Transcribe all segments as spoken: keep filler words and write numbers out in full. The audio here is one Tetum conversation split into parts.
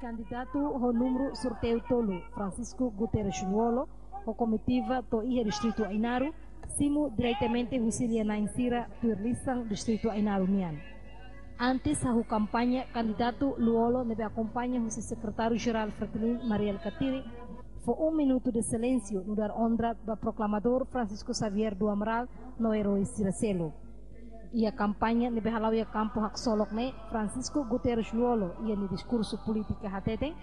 Kandidatu ho númeru sorteiu tolu, Francisco Guterres Lú-Olo, ho komitiva to'o iha distritu Ainaro, simu diretamente husi lia-na'in sira tuir lisan distritu Ainaro nian. Antes hahú kampaña, kandidatu Lú-Olo ne'ebé akompaña husi Sekretáriu Jerál Fretilin, Mari Alkatiri, fó um minuto de silêncio nu'udar onra ba proklamadór Francisco Xavier do Amaral no eroi sira seluk. Iha kampaña ne'ebé hala'o iha kampu haksolok ne'e, Francisco Guterres Lú-Olo iha nia diskursu polítika hateten,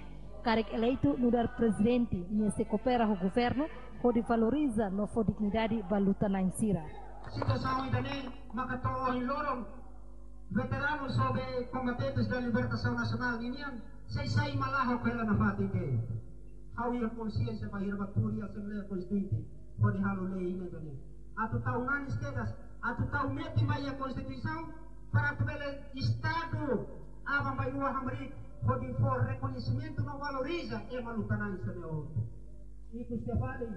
karik eleitu nu'udar prezidente, nia sei koopera ho governu hodi valoriza no fó dignidade ba luta-na'in sira. Situasaun ida-ne'e maka to'o ohin loron veteranu sob Combatentes da Libertação Nacional ninian sei sai malaho hela nafatin de'it. Ha'u iha konsiénsia bainhira bá tuur iha Asembleia Konstituinte hodi halo lei ida-ne'e. Atu tau nanis kedas, atu tau metin ba iha Konstituisaun, para atu bele Estadu aban-bainrua hamriik hodi fó rekoñesimentu no valoriza ema luta-na'in sira-ne'e hotu. Ikus tiha fali,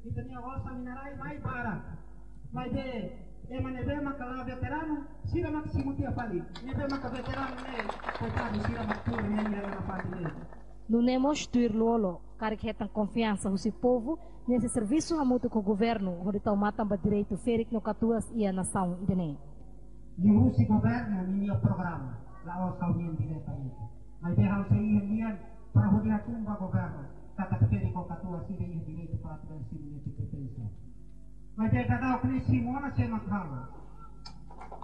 ita-nia osan mina-rai mai barak. Maibé ema ne'ebé maka la veteranu, sira mak simu tiha fali. Ne'ebé maka veteranu ne'e, koitadu, sira mak tuur iha nia nafatin ne'e. Nune'e mós tuir Lú-Olo, karik hetan konfiansa husi povu, nia sei servisu hamutuk ho governu hodi tau matan ba direitu ferik no katuas iha nasaun ida-ne'e. Liuhusi governu ninia programa, la'ós ha'u-nian diretamente. Maibé ha'u sei iha nian para hodi hatún ba governu katak ferik ho katuas sira iha direitu para atu bele simu nia kompeténsia. Maibé daudaun ne'e simu ona sé mak halo.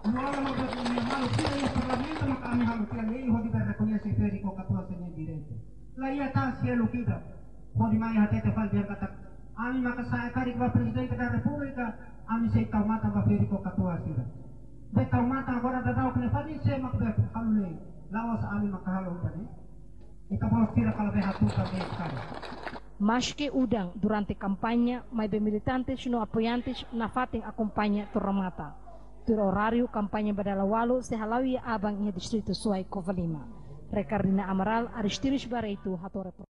Lú-Olo no governu nia maluk sira iha parlamentu maka ami halo tiha lei hodi bele rekoñese ferik ho katuas sira-nia direitu. La iha tan seluk ida hodi mai hatete fali dehan katak ami maka sa'e karik ba Prezidente da Repúblika, ami sei tau matan ba ferik ho katuas sira. Be tau matan agora daudaun ne'e fali sé mak bele halo lei, la'ós ami maka halo ida-ne'e. Ita-boot sira kala bele hatún tanba karik. Maske udan durante kampaña, maibé militantes no apoiantes nafatin akompaña to'o remata. Tuir oráriu kampaña ba dala ualu sei hala'o iha aban iha distritu Suai Covalima. Recardina Amaral, Aristides Barreto, hato'o repor-